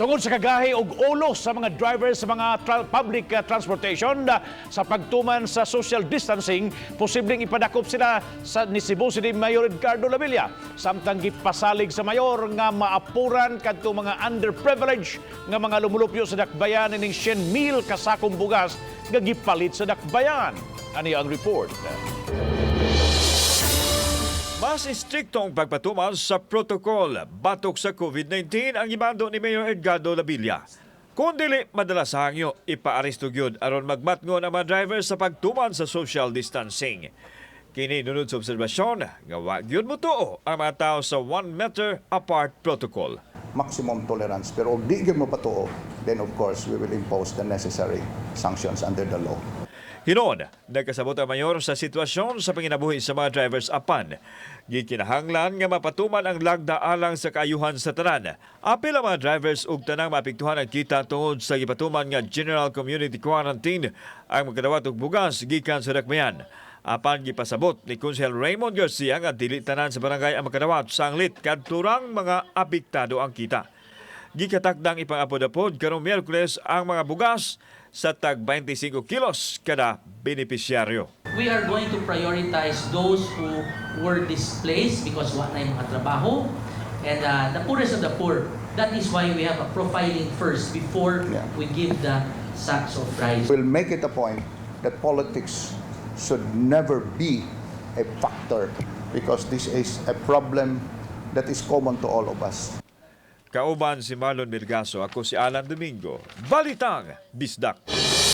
Tungod sa kagahi og ulo sa mga drivers sa mga public transportation sa pagtuman sa social distancing, posibleng ipadakop sila sa ni Cebu City Mayor Edgardo Labilla. Samtang gipasalig sa mayor nga maapuran kadto mga underprivileged nga mga lumulupyo sa dakbayan ining 100,000 kasakong bugas nga gipalit sa dakbayan. Ani ang report. Mas istrikto ang pagpatuman sa protocol batok sa COVID-19 ang gimando ni Mayor Edgardo Labilla. Kung dili madala sa hangyo, ipaaresto gyud aron magmatngon ang mga driver sa pagtuman sa social distancing. Kini nunod sa obserbasyon nga wa gyud motuo ang mga tao sa 1 meter apart protocol. Maximum tolerance. Pero kung di gyud mo patuo, then of course we will impose the necessary sanctions under the law. Hinon, nagkasabot ang mayor sa sitwasyon sa panginabuhi sa mga drivers, apan gikinahanglan nga mapatuman ang lagda alang sa kaayuhan sa tanan. Apil ang mga drivers ug tanang maapektuhan ang kita tungod sa gipatuman nga General Community Quarantine ang magkadawat og bugas gikan sa dakbayan. Apan gipasabot ni Konsehal Raymond Garcia nga dili tanan sa barangay ang makadawat sanglit kadturang mga apektado ang kita. Gikatakdang ipangapod-apod karong Miyerkules ang mga bugas sa tag 25 kilos kada benepisyaryo. We are going to prioritize those who were displaced because wa na yung mga trabaho and the poorest of the poor. That is why we have a profiling first before we give the sacks of rice. We'll make it a point that politics should never be a factor because this is a problem that is common to all of us. Kauban si Marlon Mirgaso, ako si Alan Domingo. Balitang Bisdak.